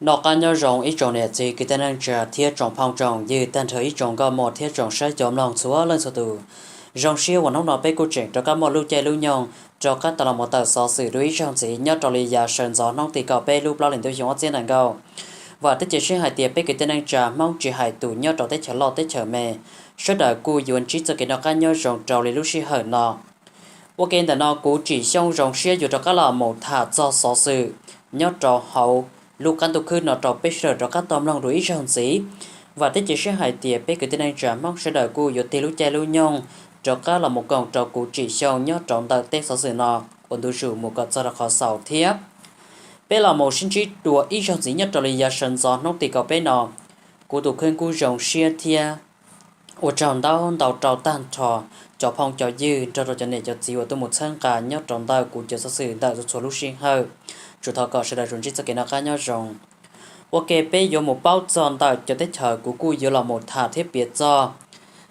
Noj qab nyob zoo ib tsoom niam txiv kwv tij neej tsa thiab tsoom phooj tsoom ywg tag nrho ib tsoom nkauj muam thiab tsoom saib cov mloog txhua leej txhua tus. Zoo siab uas hnub no peb kuj tseem rov qab muaj lub caij lub nyoog rov qab tau los mus tawm xov xwm dua ib zaug ntxiv nyob rau li yav sawv ntxov hnub tim kaum peb lub plaub hlis ntuj xyoo ob txhiab nees nkaum. Vam thiab cia siab hais tias peb kwv tij neej tsa Hmoob tsis hais tus nyob rau teb chaws loj teb chaws me, sawv daws kuj yuav ntsib txoj kev noj qab nyob zoo rau li lub sij hawm no. Ua ke ntawm no kuv Tsim Xyooj zoo siab yuav rov qab los mus tham txog xov xwm nyob rau hauv lub qab ntuj khwb no rau peb sawv daws rov qab tau mloog dua ib zaug ntxiv. Vam thiab cia siab hais tias peb kwv tij neej tsa Hmoob sawv daws kuj yuav tig lub caij lub nyoog rov qab los mus koom rau kuv Tsim Xyooj nyob rau ntawm tej xov xwm no ua ntu zus mus kom txog rau qhov xaus thiab. Peb los mus sib ntsib dua ib zaug ntxiv nyob rau li yav sawv ntxov hnub tim kaum peb no. Kuv tus kheej kuj zoo siab thiab ua tsaug ntau ntau rau tag nrho cov phooj cov ywg nrog rau cov niam cov txiv uas tuaj mus txhawb nqa nyob rau ntawm kuv cov xov xwm ntawm txhua txhua lub sij hawm. Tsuas thov kom sawv daws tsuas ntsib txoj kev noj qab nyob zoo. Ua ke peb yuav mus paub txog ntawm cov teb chaws, kuv kuj yuav los mus tham thiab piav txog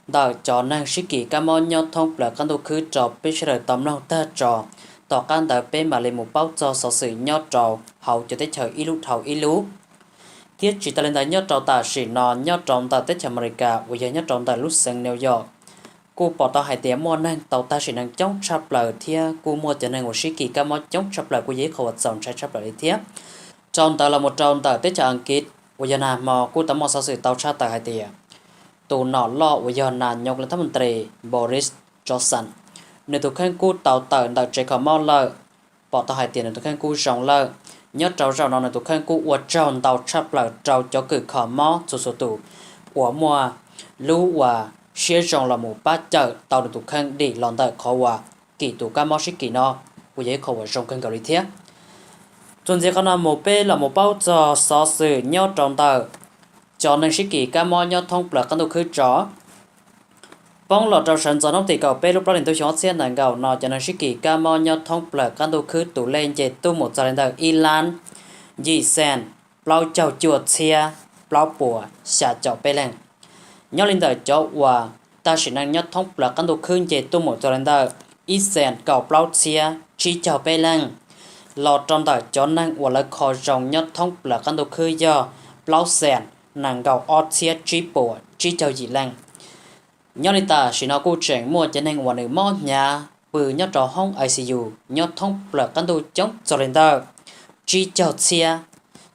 ntawm cov neeg sib kis kab mob nyob thoob plaws qab ntuj khwb rau peb sawv daws tau mloog tag tso. Tom qab ntawd peb mam li mus paub txog xov xwm nyob rau hauv cov teb chaws ib lub dhau ib lub. Thiab tsis tas li ntawd nyob rau tam sim no nyob rau ntawm teb chaws Amelikas uas yog nyob rau ntawm lub xeev New York, kuj pom tau hais tias muaj neeg tau tag sim neej coob tshaj plaws thiab kuj muaj cov neeg uas sib kis kab mob coob tshaj plaws kuj yog ib qho uas txaus ntshai tshaj plaws li thiab. Rau ntawd los mus rau ntawm teb chaws Askiv uas yog nag hmo kuj tau muaj xov xwm tau tshaj tawm hais tias tus nom loj uas yog nas nyos lav thab mos ntris Boris Johnson, nws tus kheej kuj tau tawm ntawm tsev kho mob lawm. Pom tau hais tias nws tus kheej kuj zoo lawm. Nyob rau zaum no nws tus kheej kuj ua tsaug ntau tshaj plaws rau cov kws kho mob txhua txhua tus uas muaj lub uas siab zoo los mus pab cawm tau nws tus kheej dim los ntawm qhov uas kis tus kab mob sib kis no, uas yog ib qho uas zoo kawg nkaus li thiab. Txuas ntxiv qhov no mus peb los mus paub txog xov xwm nyob rau ntawm cov neeg sib kis kab mob nyob thoob plaws qab ntuj khwb tso. Poob los rau sawv ntxov hnub tim kaum peb lub plaub hlis ntuj xyoo ob txhiab nees nkaum no cov neeg sib kis kab mob nyob thoob plaws qab ntuj khwb tus lej nce tuaj mus txog li ntawm ib lab yim xees plaub caug cuaj txhiab plaub puas xya caum peb leej. Nyob li ntawm cov uas tag sim neej nyob thoob plaws qab ntuj khwb nce tuaj mus txog li ntawm ib xees kaum plaub txhiab tsib caug peb leej, los rau ntawm cov neeg uas lawv kho zoo nyob thoob plaws qab ntuj khwb yog plaub xees nees nkaum ob txhiab tsib puas tsib caug yim leej. Nyob li tam sim no kuj tseem muaj cov neeg uas nws mob hnyav pw nyob rau hoob I C U nyob thoob plaws qab ntuj coob txog li ntawm tsib caug txhiab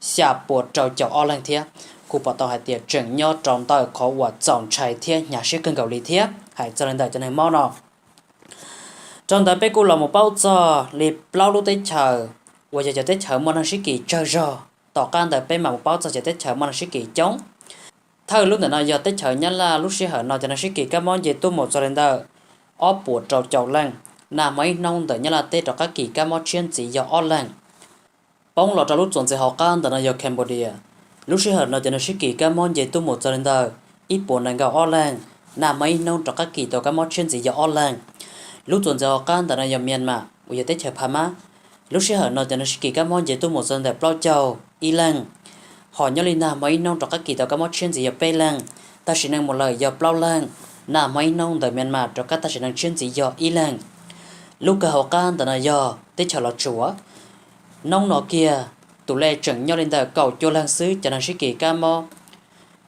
xya puas rau caum ob leeg thiab. Kuj pom tau hais tias tseem nyob rau ntawm qhov uas txaus ntshai thiab hnyav siab kawg nkaus li thiab hais txog li ntawm cov neeg mob no. Rau ntawd peb kuj los mus paub txog li plaub lub teb chaws uas yog cov teb chaws muaj neeg sib kis tsawg zog. Tom qab ntawd peb mam mus paub txog cov teb chaws muaj neeg sib kis coob. Thawj lub ntawm no yog teb chaws Nyab Laj, lub sij hawm no cov neeg sib kis kab mob nce tuaj mus txog li ntawm ob puas rau caum leej. Nag hmo ib hnub ntawm Nyab Laj teb rov qab kis kab mob tshiab ntxiv yog ob leeg. Poob los rau lub txuas ntxiv hauv qab ntawm no yog Cambodia, lub sij hawm no cov neeg sib kis kab mob nce tuaj mus txog li ntawm ib puas nees nkaum ob leeg. Nag hmo ib hnub rov qab kis tau kab mob tshiab ntxiv yog ob leeg. Lub txuas ntxiv hauv qab ntawm no yog Myanmar uas yog teb chaws Pha Mas, lub sij hawm no cov neeg sib kis kab mob nce tuaj mus txog li ntawm plaub caug ib leeg. Ho nyob li nag hmo ib hnub rov qab kis tau kab mob tshiab ntxiv yog peb leeg, tag sim neej mus lawm yog plaub leeg. Nag hmo ib hnub ntawm Myanmar rov qab tag sim neej tshiab ntxiv yog ib leeg. Lub kawg hauv qab ntawm no yog teb chaws Los Tsuas, hnub no kiag tus lej tseem nyob li ntawm kaum cuaj leeg xwb cov neeg sib kis kab mob.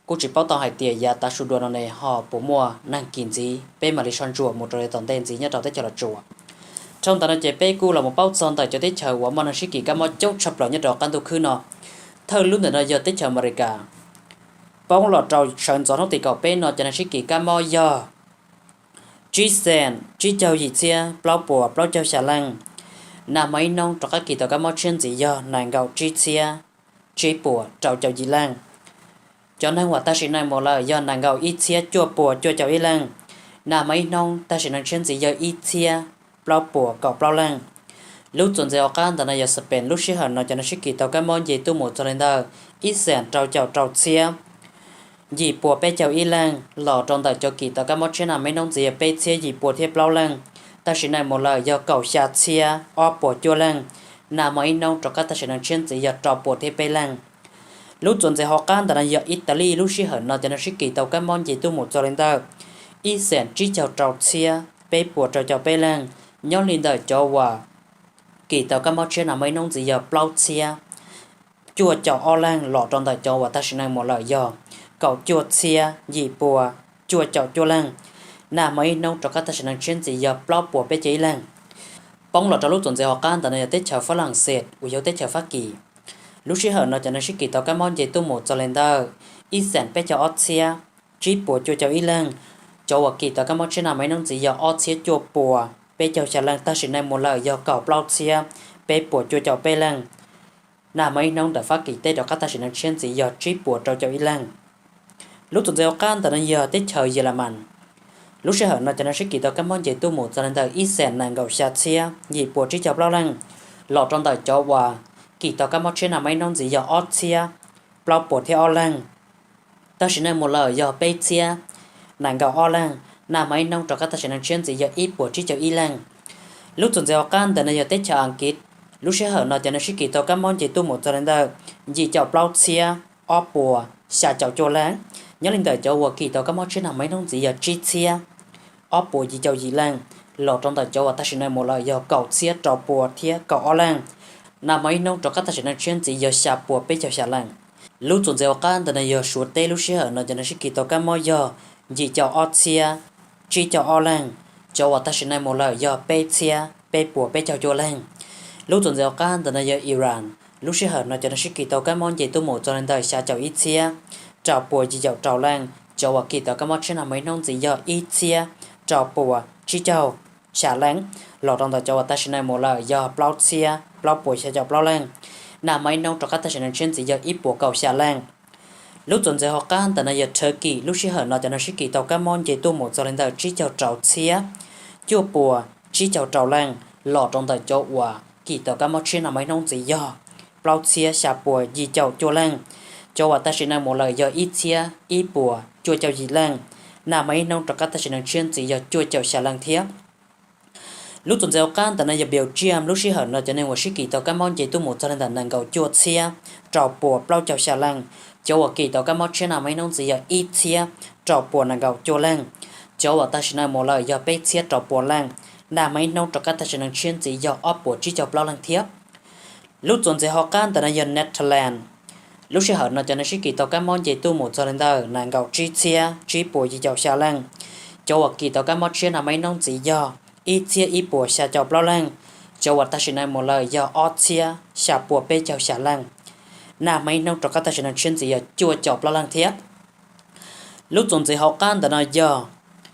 Kuj tsis paub tau hais tias yav tav su dua no ne ho puas muaj neeg kis ntxiv, peb mam li soj ntsuam mus rau li tom ntej ntxiv nyob rau teb chaws Los Tsuas. Dhau ntawd no ces peb kuj los mus paub txog ntawm cov teb chaws uas muaj neeg sib kis kab mob coob tshaj plaws nyob rau qab ntuj khwb no. Thawj lub ntawm no yog teb chaws Amelikas, poob los rau sawv ntxov hnub tim kaum peb no cov neeg sib kis kab mob yog tsib xees tsib caug yim txhiab plaub puas plaub caug xya leej. Nag hmo ib hnub rov qab kis tau kab mob tshiab ntxiv yog nees nkaum tsib txhiab tsib puas rau caum yim leej. Cov neeg uas tag sim neej mus lawm yog nees nkaum ib txhiab cuaj puas cuaj caum ib leej. Nag hmo ib hnub tag sim neej tshiab ntxiv yog ib txhiab plaub puas kaum plaub leej. Lub txuas ntxiv hauv qab ntawm no yog Spain, lub sij hawm no cov neeg sib kis tau kab mob nce tuaj mus txog li ntawm ib xees rau caum rau txhiab yim puas peb caug ib leej, los rau ntawm cov kis tau kab mob tshiab nag hmo ib hnub ntxiv yog peb txhiab yim puas thiab plaub leej. Tag sim neej mus lawm yog kaum xya txhiab ob puas cuaj leej. Nag hmo ib hnub rov qab tag sim neej tshiab ntxiv yog rau puas thiab peb leej. Lub txuas ntxiv hauv qab ntawm no yog Italy, lub sij hawm no cov neeg sib kis tau kab mob nce tuaj mus txog li ntawm ib xees tsib caug rau txhiab peb puas rau caum peb leej. Nyob li ntawm cov uas kis tau kab mob tshiab nag hmo ib hnub ntxiv yog plaub txhiab cuaj caum ob leeg, los rau ntawm cov uas tag sim neej mus lawm yog kaum cuaj txhiab yim pua cuaj caum cuaj leeg. Nag hmo ib hnub rov qab tag sim neej tshiab ntxiv yog plaub puas peb caug ib leeg. Poob los rau lub txuas ntxiv hauv qab ntawm no yog teb chaws Fab Laj Xes uas yog teb chaws Fab Kis. Lub sij hawm no cov neeg sib kis tau kab mob nce tuaj mus txog li ntawm ib xees peb caug ob txhiab tsib puas cuaj caum ib leeg. Cov uas kis tau kab mob tshiab nag hmo ib hnub ntxiv yog ob txhiab cuaj puas peb caug xya leej, tag sim neej mus lawm yog kaum plaub txhiab peb puas cuaj caum peb leej. Nag hmo ib hnub ntawm Fab Kis teb rov qab tag sim neej tshiab ntxiv yog tsib puas rau caum ib leeg. Lub txuas ntxiv hauv qab ntawm no yog teb chaws Yelemas. Lub sij hawm no cov neeg sib kis tau kab mob nce tuaj mus txog li ntawm ib xees nees nkaum xya txhiab yim puas tsib caug plaub leej, los rau ntawm cov uas kis tau kab mob tshiab nag hmo ib hnub ntxiv yog ob txhiab plaub puas thiab ob leeg. Tag sim neej mus lawm yog peb txhiab nees nkaum ob leeg. Nag hmo ib hnub rov qab tag sim neej tshiab ntxiv yog ib puas tsib caug ib leeg. Lub txuas ntxiv hauv qab ntawm no yog teb chaws Askiv. Lub sij hawm no cov neeg sib kis tau kab mob nce tuaj mus txog li ntawm yim caum plaub txhiab ob puas xya caum cuaj leeg. Nyob li ntawm cov uas kis tau kab mob tshiab nag hmo ib hnub ntxiv yog tsib txhiab ob puas yim caum yim leej, los rau ntawm cov uas tag sim neej mus lawm yog kaum txhiab rau puas thiab kaum ob leeg. Nag hmo ib hnub rov qab tag sim neej tshiab ntxiv yog xya puas peb caug xya leej. Lub txuas ntxiv hauv qab ntawm no yog Suav teb. Lub sij hawm no cov neeg sib kis tau kab mob yog yim caum ob txhiab tsib caum ob leeg. Cov uas tag sim neej mus lawm yog peb txhiab peb puas peb caug cuaj leeg. Lub txuas ntxiv hauv qab ntawm no yog Iran. Lub sij hawm no cov neeg sib kis tau kab mob nce tuaj mus txog li ntawm xya caum ib txhiab rau puas yim caum rau leej. Cov uas kis tau kab mob tshiab nag hmo ib hnub ntxiv yog ib txhiab rau puas tsib caug xya leej, los rau ntawm cov uas tag sim neej mus lawm yog plaub txhiab plaub puas xya caum plaub leej. Nag hmo ib hnub rov qab tag sim neej tshiab ntxiv yog ib puas kaum xya leej. Lub txuas ntxiv hauv qab ntawm no yog Turkey. Lub sij hawm no cov neeg sib kis tau kab mob nce tuaj mus txog li ntawm tsib caug rau txhiab cuaj puas tsib caug rau leej, los rau ntawm cov uas kis tau kab mob tshiab nag hmo ib hnub ntxiv yog plaub txhiab xya puas yim caum cuaj leej. Cov uas tag sim neej mus lawm yog ib txhiab ib puas cuaj caum yim leej. Nag hmo ib hnub rov qab tag sim neej tshiab ntxiv yog cuaj caum xya leej thiab. Lub txuas ntxiv hauv qab ntawm no yog Belgium. Lub sij hawm no cov neeg uas sib kis tau kab mob nce tuaj mus txog li ntawm nees nkaum cuaj txhiab rau puas plaub caug xya leej. Cov uas kis tau kab mob tshiab nag hmo ib hnub ntxiv yog ib txhiab rau puas nees nkaum cuaj leej. Cov uas tag sim neej mus lawm yog peb txhiab rau puas leej. Nag hmo ib hnub rov qab tag sim neej tshiab ntxiv yog ob puas tsib caug plaub leej thiab. Lub txuas ntxiv hauv qab ntawm no yog Netherlands. Lub sij hawm no cov neeg sib kis tau kab mob nce tuaj mus txog li ntawm nees nkaum tsib txhiab tsib puas yim caum xya leej. Cov uas kis tau kab mob tshiab nag hmo ib hnub ntxiv yog ib txhiab ib puas xya caum plaub leej. Cov uas tag sim neej mus lawm yog ob txhiab xya puas peb caug xya leej. Nag hmo ib hnub rov qab tag sim neej tshiab ntxiv yog cuaj caum plaub leej thiab. Lub txuas ntxiv hauv qab ntawm no yog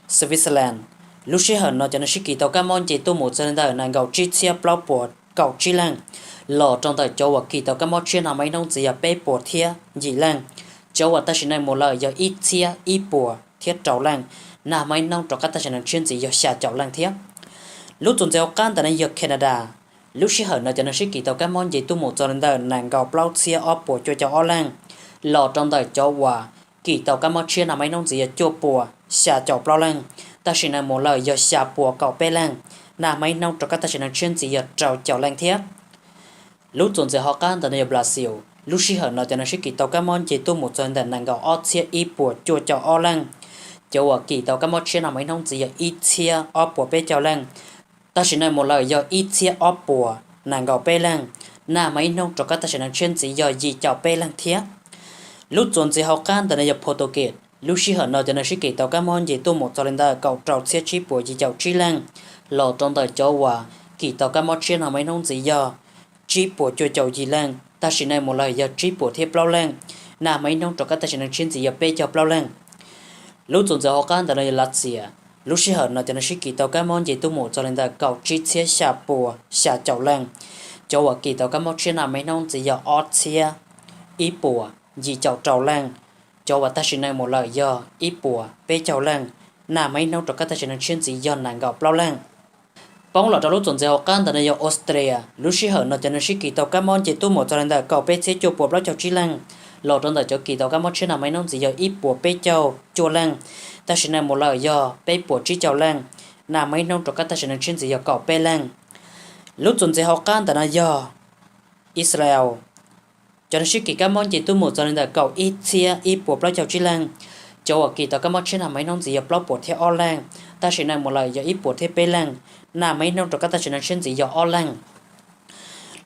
Switzerland. Lub sij hawm no cov neeg sib kis tau kab mob nce tuaj mus txog li ntawm nees nkaum tsib txhiab plaub puas kaum tsib leej, los rau ntawm cov uas kis tau kab mob tshiab nag hmo ib hnub ntxiv yog peb puas thiab yim leej. Cov uas tag sim neej mus lawm yog ib txhiab ib puas thiab rau leej. Nag hmo ib hnub rov qab tag sim neej tshiab ntxiv yog xya caum leej thiab. Lub txuas ntxiv hauv qab ntawm no yog Canada. Lub sij hawm no cov neeg sib kis tau kab mob nce tuaj mus txog li ntawm nees nkaum plaub txhiab ob puas cuaj caum ob leej, los rau ntawm cov uas kis tau kab mob tshiab nag hmo ib hnub ntxiv yog cuaj puas xya caum plaub leej. Tag sim neej mus lawm yog xya puas kaum peb leej. Nag hmo ib hnub rov qab tag sim neej tshiab ntxiv yog rau caum leej thiab. Lub txuas ntxiv hauv qab ntawm no yog Brazil. Lub sij hawm no cov neeg sib kis tau kab mob nce tuaj mus txog li ntawm nees nkaum ob txhiab ib puas cuaj caum ob leej. Cov uas kis tau kab mob tshiab nag hmo ib hnub ntxiv yog ib txhiab ob puas peb caug leej. Tag sim neej mus lawm yog ib txhiab ob puas nees nkaum peb leej. Nag hmo ib hnub rov qab tag sim neej tshiab ntxiv yog yim caum peb leej thiab. Lub txuas ntxiv hauv qab ntawm no yog Portugal. Lub sij hawm no cov neeg sib kis tau kab mob nce tuaj mus txog li ntawm kaum rau txhiab tsib puas yim caum tsib leej, los rau ntawm cov uas kis tau kab mob tshiab nag hmo ib hnub ntxiv yog tsib puas cuaj caum yim leej. Tag sim neej mus lawm yog tsib puas thiab plaub leej. Nag hmo ib hnub rov qab tag sim neej tshiab ntxiv yog peb caug plaub leej. Lub txuas ntxiv hauv qab ntawm no yog Lav Xias. Lub sij hawm no cov neeg sib kis tau kab mob nce tuaj mus txog li ntawm kaum tsib txhiab xya puas xya caum leej. Cov uas kis tau kab mob tshiab nag hmo ib hnub ntxiv yog ob txhiab ib puas yim caum rau leej. Cov uas tag sim neej mus lawm yog ib puas peb caug leej. Nag hmo ib hnub rov qab tag sim neej tshiab ntxiv yog nees nkaum plaub leej. Poob los rau lub txuas ntxiv hauv qab ntawm no yog Australia. Lub sij hawm no cov neeg sib kis tau kab mob nce tuaj mus txog li ntawm kaum peb txhiab cuaj puas plaub caug tsib leej, los rau ntawm cov kis tau kab mob tshiab nag hmo ib hnub ntxiv yog ib puas peb caug cuaj leej. Tag sim neej mus lawm yog peb puas tsib caug leej. Nag hmo ib hnub rov qab tag sim neej tshiab ntxiv yog kaum peb leej. Lub txuas ntxiv hauv qab ntawm no yog Israel. Cov neeg sib kis kab mob nce tuaj mus txog li ntawm kaum ib txhiab ib puas plaub caug tsib leej. Cov uas kis tau kab mob tshiab nag hmo ib hnub ntxiv yog plaub puas thiab ob leej. Tag sim neej mus lawm yog ib puas thiab peb leej. Nag hmo ib hnub rov qab tag sim neej tshiab ntxiv yog ob leej.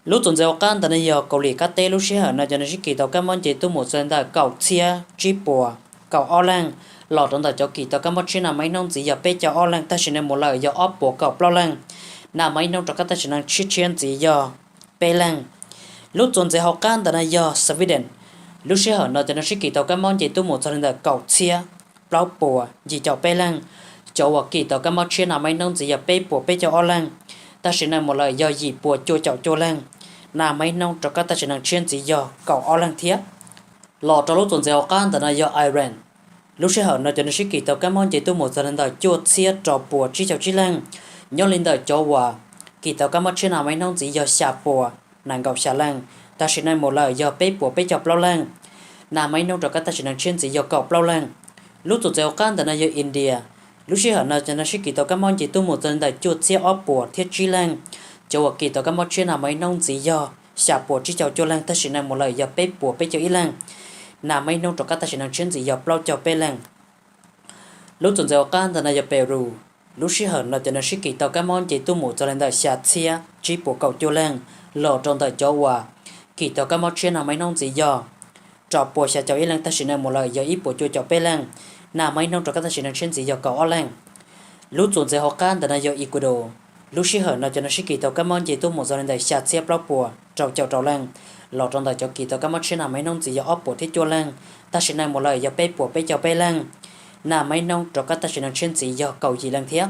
Lub txuas ntxiv hauv qab ntawm no yog Kaus Lim Qab Teb, lub sij hawm no cov neeg sib kis tau kab mob nce tuaj mus txog li ntawm kaum txhiab tsib puas kaum ob leeg, los rau ntawm cov kis tau kab mob tshiab nag hmo ib hnub ntxiv yog peb caug ob leeg, tam sim no mus lawm yog ob puas kaum plaub leeg. Nag hmo ib hnub rov qab tam sim no tshiab tshiab ntxiv yog peb leeg. Lub txuas ntxiv hauv qab ntawm no yog Sweden, lub sij hawm no cov neeg sib kis tau kab mob nce tuaj mus txog li ntawm kaum txhiab plaub puas yim caum peb leeg. Cov uas kis tau kab mob tshiab nag hmo ib hnub ntxiv yog peb puas peb caug ob leeg, tam sim no mus lawm yog yim puas cuaj caum cuaj leeg. Nag hmo ib hnub rov qab tam sim no tshiab ntxiv yog kaum ob leeg thiab. Los rau lub txuas ntxiv hauv qab ntawm no yog Iran, lub sij hawm no cov neeg sib kis tau kab mob nce tuaj mus txog li ntawm cuaj txhiab rau puas tsib caug tsib leeg. Nyob li ntawm cov uas kis tau kab mob tshiab nag hmo ib hnub ntxiv yog xya puas nees nkaum xya leej, tam sim no mus lawm yog peb puas peb caug plaub leeg. Nag hmo ib hnub rov qab tam sim no tshiab ntxiv yog kaum plaub leeg. Lub txuas ntxiv hauv qab ntawm no yog India, lub sij hawm no cov neeg sib kis tau kab mob nce tuaj mus txog li ntawm cuaj txhiab ob puas thiab tsib leeg. Cov uas kis tau kab mob tshiab nag hmo ib hnub ntxiv yog xya puas tsib caug cuaj leeg, tam sim no mus lawm yog peb puas peb caug ib leeg. Nag hmo ib hnub rov qab tam sim no tshiab ntxiv yog plaub caug peb leeg. Lub txuas ntxiv hauv qab ntawm no yog Peru, lub sij hawm no cov neeg sib kis tau kab mob nce tuaj mus txog li ntawm xya txhiab tsib puas kaum cuaj leeg, los rau ntawm cov uas kis tau kab mob tshiab nag hmo ib hnub ntxiv yog rau puas xya caum ib leeg, tam sim no mus lawm yog ib puas cuaj caum peb leeg. Nag hmo ib hnub rov qab tam sim no tshiab ntxiv yog kaum ob leeg. Lub txuas ntxiv hauv qab ntawm no yog Ecuador, lub sij hawm no cov neeg sib kis tau kab mob nce tuaj mus txog li ntawm xya txhiab plaub puas rau caum rau leeg, los rau ntawm cov kis tau kab mob tshiab nag hmo ib hnub ntxiv yog ob puas thiab cuaj leeg, tam sim no mus lawm yog peb puas peb caug peb leeg. Nag hmo ib hnub rov qab tam sim no tshiab ntxiv yog kaum yim leeg thiab.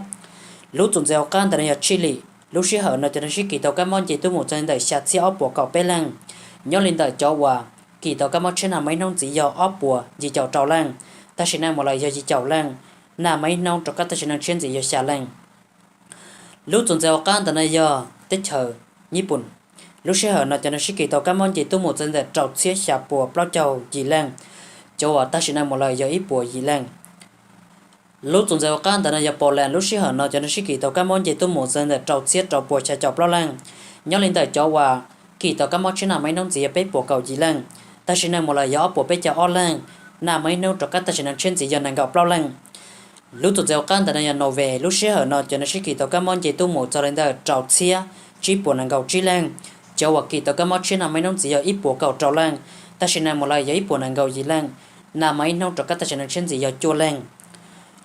Lub txuas ntxiv hauv qab ntawm no yog Chile, lub sij hawm no cov neeg sib kis tau kab mob nce tuaj mus txog li ntawm xya txhiab ob puas kaum peb leeg. Nyob li ntawm cov uas kis tau kab mob tshiab nag hmo ib hnub ntxiv yog ob puas yim caum rau leej, tam sim no mus lawm yog yim caum leej. Nag hmo ib hnub rov qab tam sim no tshiab ntxiv yog xya leej. Lub txuas ntxiv hauv qab ntawm no yog teb chaws Nyij Pooj, lub sij hawm no cov neeg sib kis tau kab mob nce tuaj mus txog li ntawm rau txhiab xya puas plaub caug yim leej. Cov uas tam sim no mus lawm yog ib puas yim leej. Lub txuas ntxiv hauv qab ntawm no yog Poland, lub sij hawm no cov neeg sib kis tau kab mob nce tuaj mus txog li ntawm rau txhiab rau puas xya caum plaub leej. Nyob li ntawm cov uas kis tau kab mob tshiab nag hmo ib hnub ntxiv yog peb puas kaum yim leej, tam sim no mus lawm yog ob puas peb caug ob leej. Nag hmo ib hnub rov qab tam sim no tshiab ntxiv yog nees nkaum plaub leej. Lub txuas ntxiv hauv qab ntawm no yog Norway, lub sij hawm no cov neeg sib kis tau kab mob nce tuaj mus txog li ntawm rau txhiab tsib puas nees nkaum tsib leej. Cov uas kis tau kab mob tshiab nag hmo ib hnub ntxiv yog ib puas kaum rau leej, tam sim no mus lawm yog ib puas nees nkaum yim leej. Nag hmo ib hnub rov qab tam sim no tshiab ntxiv yog cuaj leej.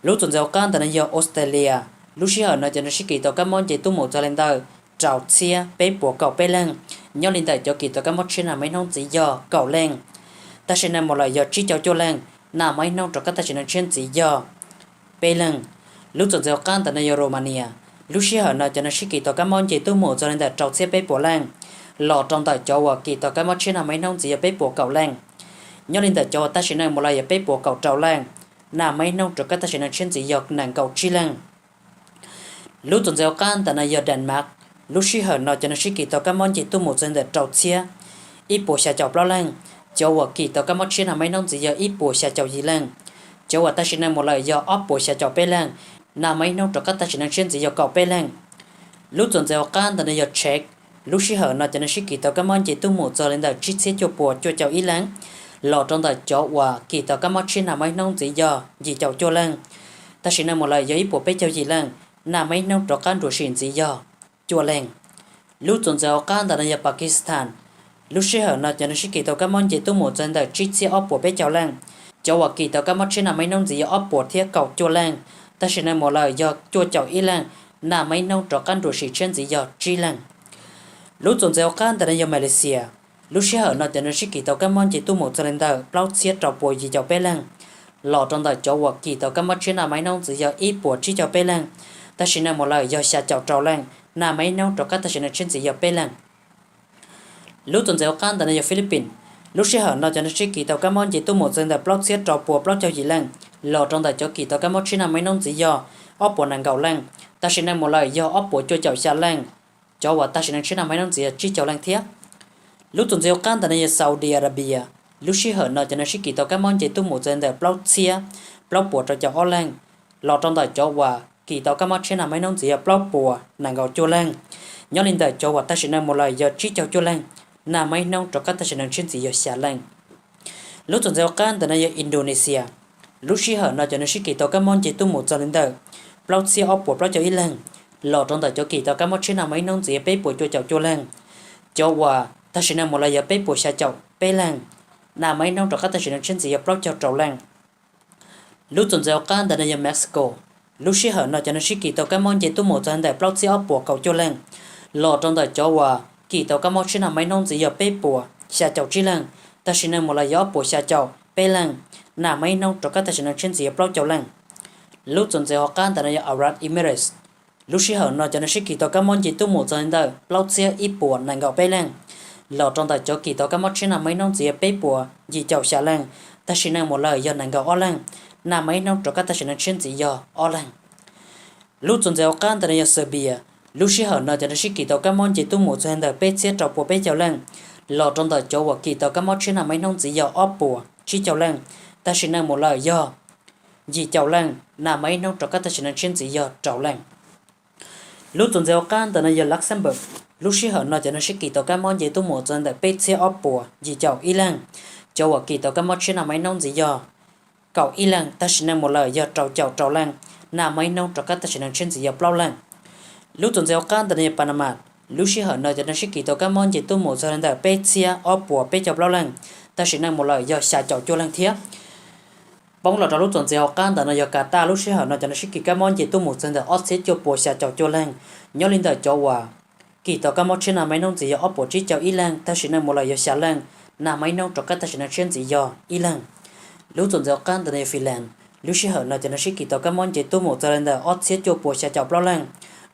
Lub txuas ntxiv hauv qab ntawm no yog Australia, lub sij hawm no cov neeg sib kis tau kab mob nce tuaj mus txog li ntawm rau txhiab peb puas kaum peb leej. Nyob li ntawm cov kis tau kab mob tshiab nag hmo ib hnub ntxiv yog kaum leej, tam sim no mus lawm yog tsib caug cuaj leej. Nag hmo ib hnub rov qab tam sim no tshiab ntxiv yog peb leeg. Lub txuas ntxiv hauv qab ntawm no yog Romania, lub sij hawm no cov neeg sib kis tau kab mob nce tuaj mus txog li ntawm rau txhiab peb puas leej, los rau ntawm cov uas kis tau kab mob tshiab nag hmo ib hnub ntxiv yog peb puas kaum leej. Nyob li ntawm cov uas tam sim no mus lawm yog peb puas kaum rau leej. Nag hmo ib hnub rov qab tam sim no tshiab ntxiv yog nees nkaum tsib leej. Lub txuas ntxiv hauv qab ntawm no yog Denmark, lub sij hawm no cov neeg sib kis tau kab mob nce tuaj mus txog li ntawm rau txhiab ib puas xya caum plaub leej. Cov uas kis tau kab mob tshiab nag hmo ib hnub ntxiv yog ib puas xya caum yim leej. Cov uas tam sim no mus lawm yog ob puas xya caum peb leej. Nag hmo ib hnub rov qab tam sim no tshiab ntxiv yog kaum peb leej. Lub txuas ntxiv hauv qab ntawm no yog Czech, lub sij hawm no cov neeg sib kis tau kab mob nce tuaj mus txog li ntawm tsib txhiab cuaj puas cuaj caum ib leej, los rau ntawm cov uas kis tau kab mob tshiab nag hmo ib hnub ntxiv yog yim caum cuaj leej. Tam sim no mus lawm yog ib puas peb caug yim leej. Nag hmo ib hnub rov qab nruam sim ntxiv yog cuaj leej. Lub txuas ntxiv hauv qab ntawm no yog Pakistan, lub sij hawm no cov neeg sib kis tau kab mob nce tuaj mus txog li ntawm tsib txhiab ob puas peb caug leej. Cov uas kis tau kab mob tshiab nag hmo ib hnub ntxiv yog ob puas thiab kaum cuaj leej. Tam sim no mus lawm yog cuaj caum ib leej. Nag hmo ib hnub rov qab nruam sim tshiab ntxiv yog tsib leej. Lub txuas ntxiv hauv qab ntawm no yog Malaysia, lub sij hawm no cov neeg sib kis tau kab mob nce tuaj mus txog li ntawm plaub txhiab rau puas yim caum peb leej, los rau ntawm cov uas kis tau kab mob tshiab nag hmo ib hnub ntxiv yog ib puas tsib caug peb leej. Tam sim no mus lawm yog xya caum rau leej. Nag hmo ib hnub rov qab tam sim no tshiab ntxiv yog peb leej. Lub txuas ntxiv hauv qab ntawm no yog Philippines, lub sij hawm no cov neeg sib kis tau kab mob nce tuaj mus txog li ntawm plaub txhiab rau puas plaub caug yim leej, los rau ntawm cov kis tau kab mob tshiab nag hmo ib hnub ntxiv yog ob puas nees nkaum leej. Tam sim no mus lawm yog ob puas cuaj caum xya leej. Cov uas tam sim no tshiab nag hmo ib hnub ntxiv yog tsib caug leej thiab. Lub txuas ntxiv hauv qab ntawm no yog Saudi Arabia, lub sij hawm no cov neeg sib kis tau kab mob nce tuaj mus txog li ntawm plaub txhiab plaub puas rau caum ob leej, los rau ntawm cov uas kis tau kab mob tshiab nag hmo ib hnub ntxiv yog plaub puas nees nkaum cuaj leej. Nyob li ntawm cov uas tam sim no mus lawm yog tsib caug cuaj leej. Nag hmo ib hnub rov qab tam sim no tshiab ntxiv yog xya leej. Lub txuas ntxiv hauv qab ntawm no yog Indonesia, lub sij hawm no cov neeg sib kis tau kab mob nce tuaj mus txog li ntawm plaub txhiab ob puas plaub caug ib leeg, los rau ntawm cov kis tau kab mob tshiab nag hmo ib hnub ntxiv yog peb puas cuaj caum cuaj leej. Cov uas tag sim neej mus lawm yog peb puas xya caum peb leeg, naj mas ib hnub rov qab tag sim neej tshiab ntxiv yog plaub caug rau leej. Lub txuas ntxiv hauv qab ntawm no yog Mexico. Lub sij hawm no cov neeg sib kis tau kab mob nce tuaj mus txog li ntawm plaub txhiab ob puas kaum cuaj leej, los rau ntawm cov uas kis tau kab mob tshiab naj mas ib hnub ntxiv yog peb puas xya caum tsib leej, tag sim neej mus lawm yog ob puas xya caum peb leej, naj mas ib hnub rov qab tag sim neej tshiab ntxiv yog plaub caum leej. Lub txuas ntxiv hauv qab ntawm no yog Arab Emirates. Lub sij hawm no cov neeg sib kis tau kab mob nce tuaj mus txog li ntawm plaub txhiab ib puas nees nkaum peb leej, los rau ntawm cov kis tau kab mob tshiab naj mas ib hnub ntxiv yog peb puas yim caum xya leej, tag sim neej mus lawm yog nees nkaum ob leej, naj mas ib hnub rov qab tag sim neej tshiab ntxiv yog ob leeg. Lub txuas ntxiv hauv qab ntawm no yog Serbia. Lub sij hawm no cov neeg sib kis tau kab mob nce tuaj mus txog li ntawm peb txhiab rau puas peb caug leej, los rau ntawm cov uas kis tau kab mob tshiab naj mas ib hnub ntxiv yog ob puas tsib caug leej, tag sim neej mus lawm yog yim caum leej, naj mas ib hnub rov qab tag sim neej tshiab ntxiv yog rau leej. Lub txuas ntxiv hauv qab ntawm no yog Luxembourg. Lub sij hawm no cov neeg sib kis tau kab mob nce tuaj mus txog li ntawm peb txhiab ob puas yim caum ib leej, cov uas kis tau kab mob tshiab naj mas ib hnub ntxiv yog kaum ib leej, tag sim neej mus lawm yog rau caum rau leej, naj mas ib hnub rov qab tag sim neej tshiab ntxiv yog plaub leej. Lub txuas ntxiv hauv qab ntawm no yog Panama. Lub sij hawm no cov neeg sib kis tau kab mob nce tuaj mus txog li ntawm peb txhiab ob puas peb caug plaub leej, tag sim neej mus lawm yog xya caum cuaj leej thiab. Poob los rau lub txuas ntxiv hauv qab ntawm no yog Qatar. Lub sij hawm no cov neeg sib kis kab mob nce tuaj mus txog li ntawm ob txhiab cuaj puas xya caum cuaj leej, nyob li ntawm cov uas kis tau kab mob tshiab naj mas ib hnub ntxiv yog ob puas tsib caug ib leej, tag sim neej mus lawm yog xya leej, naj mas ib hnub rov qab tag sim neej tshiab ntxiv yog ib leeg. Lub txuas ntxiv hauv qab ntawm no yog Finland. Lub sij hawm no cov neeg sib kis tau kab mob nce tuaj mus txog li ntawm ob txhiab cuaj puas xya caum plaub leej,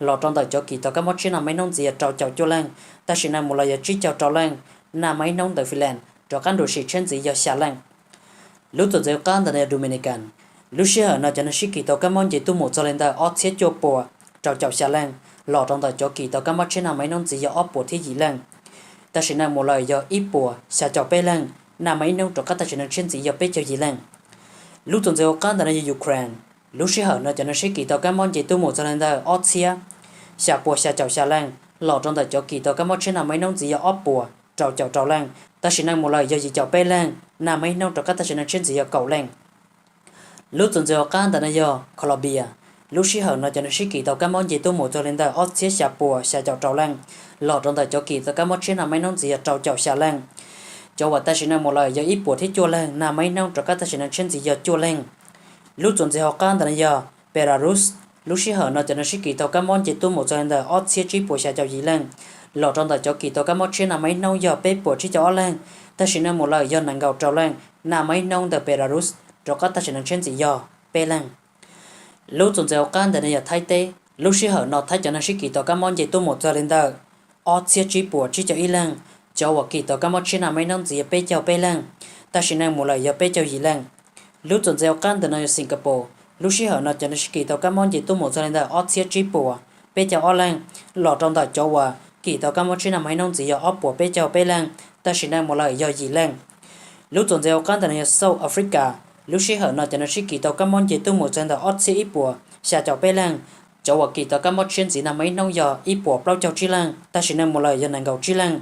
los rau ntawm cov kis tau kab mob tshiab naj mas ib hnub ntxiv yog rau caum cuaj leej, tag sim neej mus lawm yog tsib caug rau leej, naj mas ib hnub ntawm Finland rov qab nruam sim tshiab ntxiv yog xya leej. Lub txuas ntxiv hauv qab ntawm no yog Dominican. Lub sij hawm no cov neeg sib kis tau kab mob nce tuaj mus txog li ntawm ob txhiab cuaj puas rau caum xya leej, los rau ntawm cov kis tau kab mob tshiab naj mas ib hnub ntxiv yog ob puas thiab yim leej, tag sim neej mus lawm yog ib puas xya caum peb leej, naj mas ib hnub rov qab tag sim neej tshiab ntxiv yog peb caug yim leej. Lub txuas ntxiv hauv qab ntawm no yog Ukraine. Lub sij hawm no cov neeg sib kis tau kab mob nce tuaj mus txog li ntawm ob txhiab xya puas xya caum xya leej, los rau ntawm cov kis tau kab mob tshiab naj mas ib hnub ntxiv yog ob puas rau caum rau leej, tag sim neej mus lawm yog yim caum peb leej, naj mas ib hnub rov qab tag sim neej tshiab ntxiv yog kaum leej. Lub txuas ntxiv hauv qab ntawm no yog Colombia. Lub sij hawm no cov neeg sib kis tau kab mob nce tuaj mus txog li ntawm ob txhiab xya puas xya caum rau leej, los rau ntawm cov kis tau kab mob tshiab naj mas ib hnub ntxiv yog rau caum xya leej, cov uas tag sim neej mus lawm yog ib puas thiab cuaj leej, naj mas ib hnub rov qab tag sim neej tshiab ntxiv yog cuaj leej. Lub txuas ntxiv hauv qab ntawm no yog Belarus. Lub sij hawm no cov neeg sib kis tau kab mob nce tuaj mus txog li ntawm ob txhiab tsib puas xya caum yim leej, los rau ntawm cov kis tau kab mob tshiab naj mas ib hnub yog peb puas tsib caum ob leej, tag sim neej mus lawm yog nees nkaum rau leej, naj mas ib hnub ntawm Belarus rov qab tag sim neej tshiab ntxiv yog peb leej. Lub txuas ntxiv hauv qab ntawm no yog Thaib teb. Lub sij hawm no Thaib cov neeg sib kis tau kab mob nce tuaj mus txog li ntawm ob txhiab tsib puas tsib caug ib leej, cov uas kis tau kab mob tshiab naj mas ib hnub ntxiv yog peb caug peb leej, tag sim neej mus lawm yog peb caug yim leej. Lub txuas ntxiv hauv qab ntawm no yog Singapore. Lub sij hawm no cov neeg sib kis tau kab mob nce tuaj mus txog li ntawm ob txhiab tsib puas peb caug ob leej, los rau ntawm cov uas kis tau kab mob tshiab naj mas ib hnub ntxiv yog ob puas peb caug peb leej, tag sim neej mus lawm yog yim leej. Lub txuas ntxiv hauv qab ntawm no yog South Africa. Lub sij hawm no cov neeg sib kis tau kab mob nce tuaj mus txog li ntawm ob txhiab ib puas xya caum peb leej, cov uas kis tau kab mob tshiab ntxiv naj mas ib hnub yog ib puas plaub caug tsib leej, tag sim neej mus lawm yog nees nkaum tsib leej.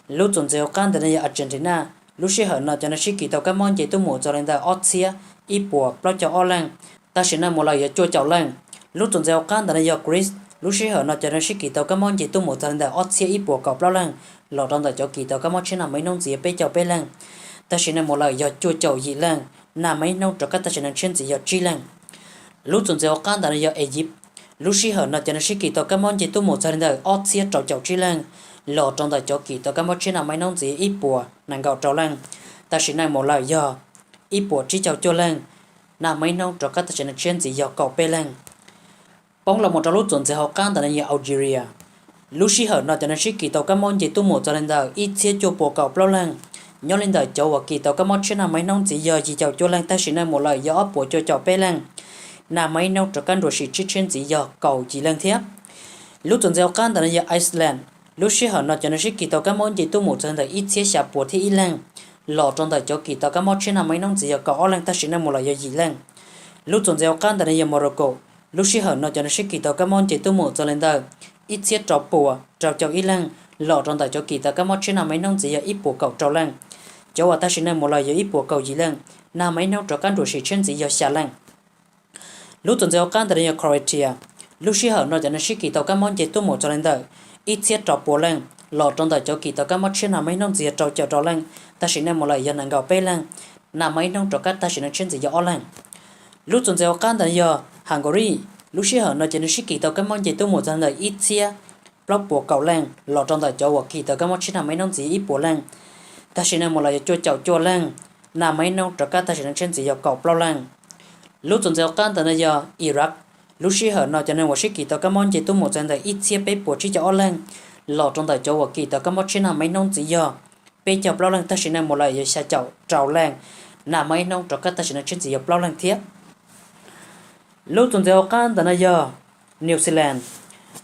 Lub txuas ntxiv hauv qab ntawm no yog Argentina. Lub sij hawm no cov neeg sib kis tau kab mob nce tuaj mus txog li ntawm ob txhiab ib puas plaub caug ob leej, tag sim neej mus lawm yog cuaj caum leej. Lub txuas ntxiv hauv qab ntawm no yog Greece. Lub sij hawm no cov neeg sib kis tau kab mob nce tuaj mus txog li ntawm ob txhiab ib puas kaum plaub leej, los rau ntawm cov kis tau kab mob tshiab naj mas ib hnub ntxiv yog peb caug peb leej, tag sim neej mus lawm yog cuaj caum yim leej, naj mas ib hnub rov qab tag sim neej tshiab ntxiv yog tsib leej. Lub txuas ntxiv hauv qab ntawm no yog Egypt. Lub sij hawm no cov neeg sib kis tau kab mob nce tuaj mus txog li ntawm ob txhiab rau caum tsib leej, los rau ntawm cov kis tau kab mob tshiab naj mas ib hnub ntxiv ib puas nees nkaum rau leej, tag sim neej mus lawm yog ib puas tsib caug cuaj leej, naj mas ib hnub rov qab tag sim neej tshiab ntxiv yog kaum peb leej. Poob los mus rau lub txuas ntxiv hauv qab ntawm no yog Algeria. Lub sij hawm no cov neeg sib kis tau kab mob nce tuaj mus txog li ntawm ib txhiab cuaj puas kaum plaub leej, nyob li ntawm cov uas kis tau kab mob tshiab naj mas ib hnub ntxiv yog yim caum cuaj leej, tag sim neej mus lawm yog ob puas cuaj caum peb leej, naj mas ib hnub rov qab nruam sim tshiab tshiab ntxiv yog kaum yim leej thiab. Lub txuas ntxiv hauv qab ntawm no yog Iceland. Lub sij hawm no cov neeg sib kis tau kab mob nce tuaj mus txog li ntawm ib txhiab xya puas thiab ib leeg, los rau ntawm cov kis tau kab mob tshiab naj mas ib hnub ntxiv yog kaum ob leeg, tag sim neej mus lawm yog yim leej. Lub txuas ntxiv hauv qab ntawm no yog Morocco. Lub sij hawm no cov neeg sib kis tau kab mob nce tuaj mus txog li ntawm ib txhiab rau puas rau caum ib leeg, los rau ntawm cov kis tau kab mob tshiab naj mas ib hnub ntxiv yog ib puas kaum rau leej, cov uas tag sim neej mus lawm yog ib puas kaum yim leej, naj mas ib hnub rov qab nruam sim tshiab ntxiv yog xya leej. Lub txuas ntxiv hauv qab ntawm no yog Croatia. Lub sij hawm no cov neeg sib kis tau kab mob nce tuaj mus txog li ntawm ib txhiab rau puas leej, los rau ntawm cov kis tau kab mob tshiab nag hmo ib hnub ntxiv yog rau caum rau leej, tam sim neej mus lawm yog nees nkaum peb leej, nag hmo ib hnub rov qab tam sim neej tshiab ntxiv yog ob leej. Lub txuas ntxiv hauv qab ntawd yog Hungary, lub sij hawm no cov neeg sib kis tau kab mob nce tuaj mus txog ntawm ib txhiab plaub puas kaum leej los rau ntawm cov uas kis tau kab mob tshiab nag hmo ib hnub ntxiv ib puas leej, tam sim neej mus lawm yog cuaj caum cuaj leej, nag hmo ib hnub rov qab tam sim neej tshiab ntxiv yog kaum plaub leej. Lub txuas ntxiv hauv qab ntawd no yog Iraq, lub sij hawm no cov neeg uas sib kis tau kab mob nce tuaj mus txog ntawm ib txhiab peb puas tsib caug ob leej, los rau ntawm cov uas kis tau kab mob tshiab nag hmo ib hnub ntxiv yog peb caug plaub leej, tam sim neej mus lawm yog xya caum rau leej, nag hmo ib hnub rov qab tam sim neej tshiab ntxiv yog plaub leej thiab. Lub txuas ntxiv hauv qab ntawd no yog New Zealand,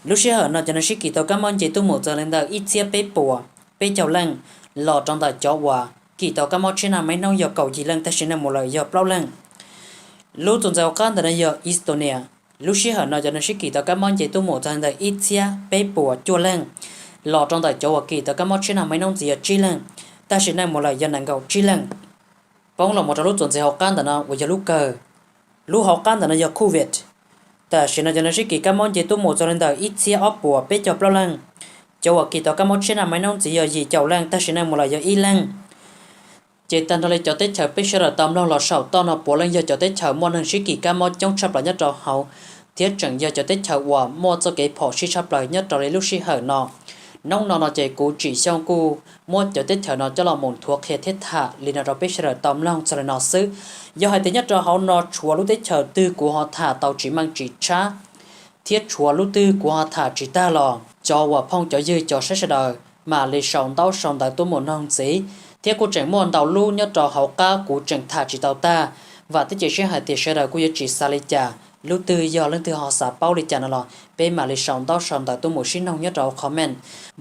lub sij hawm no cov neeg sib kis tau kab mob nce tuaj mus txog li ntawm ib txhiab peb puas peb caug leej, los rau ntawm cov uas kis tau kab mob tshiab nag hmo ib hnub yog kaum yim leej, tam sim neej mus lawm yog plaub leej. Lub txuas ntxiv hauv qab ntawd no yog Estonia, lub sij hawm no cov neeg sib kis tau kab mob nce tuaj mus txog li ntawm ib txhiab peb puas cuaj leej, los rau ntawm cov uas kis tau kab mob tshiab nag hmo ib hnub ntxiv yog tsib leej, tam sim neej mus lawm yog nees nkaum tsib leej. Poob los mus rau lub txuas ntxiv hauv qab ntawm no uas yog lub kawg. Lub hauv qab ntawm no yog Kuwait, tam sim no cov neeg sib kis kab mob nce tuaj mus txog li ntawm ib txhiab ob puas peb caug plaub leej, cov uas kis tau kab mob tshiab nag hmo ib hnub ntxiv yog yim caum leej, tam sim neej mus lawm yog ib leej. Ces tag nrho li cov teb chaws peb sawv daws tau mloog los saum toj no puav leej yog cov teb chaws muaj neeg sib kis kab mob coob tshaj plaws nyob rau hauv, thiab tseem yog cov teb chaws uas muaj txoj kev phom sij tshaj plaws nyob rau li lub sij hawm no. Hnub no no ces kuv Tsim Xyooj kuj muab cov teb chaws no coj los mus nthuav qhia thiab tham li no rau peb sawv daws tau mloog txog li no xwb. Yog hais tias nyob rau hauv no tshuav lub teb chaws twg kuv ho tham tau tsis meej tsis tshab, thiab tshuav lub twg kuv ho tham tsis tag los cov uas phooj cov ywg cov saib sawv daws mam li sau ntaub sau ntawv tuaj mus noog ntxiv, thiab kuj tseem muaj ntau lub nyob rau hauv qab kuv tseem tham tsis tau tag. Vam thiab cia siab hais tias sawv daws kuj yuav tsis xav li cas, lub twg yog leej twg ho xav paub li cas no los peb mam li sau ntaub sau ntawv tuaj mus sib noog nyob rau hauv comment.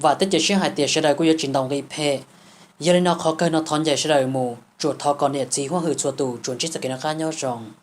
Vam thiab cia siab hais tias sawv daws kuj yuav tsis ntaus nqi phem. Yog li no qhov kawg no thov ncaim sawv daws mus, tsuas thov kom niam txiv huab hwm txhua tus tsuas ntsib txoj kev noj qab nyob zoo.